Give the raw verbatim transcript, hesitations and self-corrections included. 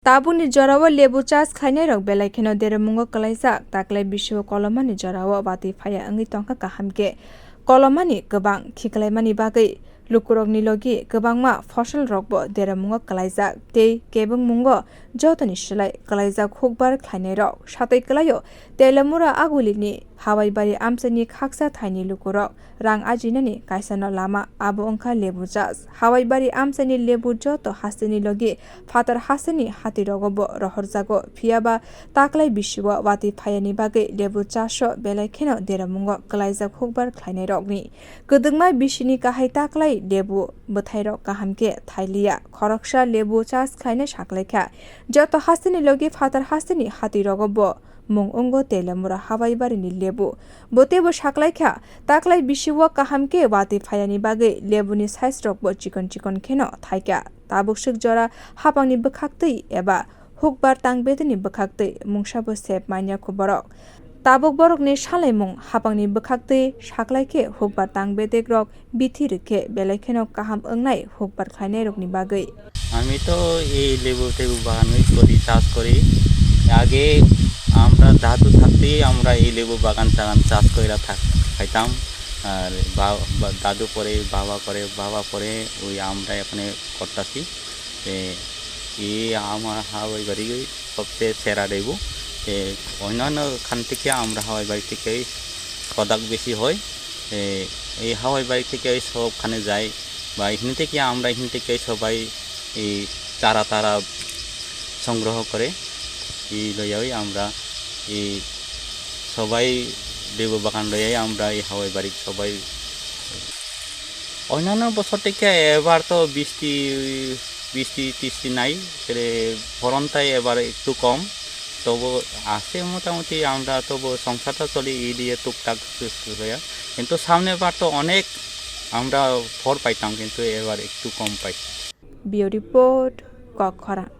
Tabukni jorao lebu chas khlainairok belai kheno deremungo kwlaijak, taklai bisio kolomani jorao watwi phaya wngwi tongkha kaham khe. Kolomani kwbang khiklaimani bagwi lukurokni logi kwbangma fosolrokbo deremungo kwlaijak tei kebengmungo jotoni slai kwlaijak hukbar khlainairok. Satwi kwlaio Telemura Agulini Hawaibari amchaini khaksa thaini lukurok rang ajinani kaisano lama, abo wngkha lebu chas. Hawaibari amchaini lebu joto hasteni logi phatar hasteni hatirogobo rohorjago, phiyaba taklai bisio watwi phayani bagwi lebu chaso belai kheno deremungo kwlaijak hukbar khlainairokni. Kwdwkma bisini kahai taklai lebu bwthairok kaham khe thailiya, khoroksa lebu chas khlaina saklaikha. Joto hasteni logi phatar hasteni hatirogobo mung wngo Telemura Hawaibarini lebu. Bo teibo saklaikha, taklai bisio kaham khe watwi phayani bagwi lebuni size rokbo chikon chikon kheno thaikha. Tabuk swk jora hapangni bwkhaktwi eba hukbar tang bedekni bwkhaktwi mungsabo sep manya kho borok. Tabuk borokni salaimung hapangni bwkhaktwi saklaikhe hukbar tang bedekrok bithi rwkhe belai kheno kaham wngnai hukbar khlainairokni bagwi. আমি তো এই লেবু টেবু বাগানই করি, চাষ করি। আগে আমরা দাদু থাকতেই আমরা এই লেবু বাগান টাগান চাষ কইরা থাক-, খাইতাম। আর বা-, বা-, দাদু করে, বাবা করে, বাবা করে, ওই আমরা এখানে করতাছি। এ, এই আমার হাওয়াই বাড়ি সবচেয়ে সেরা লেবু। এ, অন্যান্য খান থেকে আমরা হাওয়াই বাড়ি থেকে প্রোডাক্ট বেশি হয়। এ, এই হাওয়াই বাড়ি থেকে সবখানে যায় বা এখান থেকে আমরা এখান থেকে সবাই এই চারা তারা সংগ্রহ করে এই লইয়াই আমরা এই সবাই লেবু বাগান লইয়াই আমরা এই হাওয়াই বাড়ি সবাই। অন্যান্য বছর থেকে এবার তো বৃষ্টি, বৃষ্টি টিষ্টি নাই, তাহলে ফলনটাই এবার একটু কম। তবু আছে মোটামুটি, আমরা তবু সংসারটা চলি এই দিয়ে টুকটাক হইয়া। কিন্তু সামনের বার তো অনেক আমরা ফল পাইতাম, কিন্তু এবার একটু কম পাই। Bureau Report, Kokkhorang.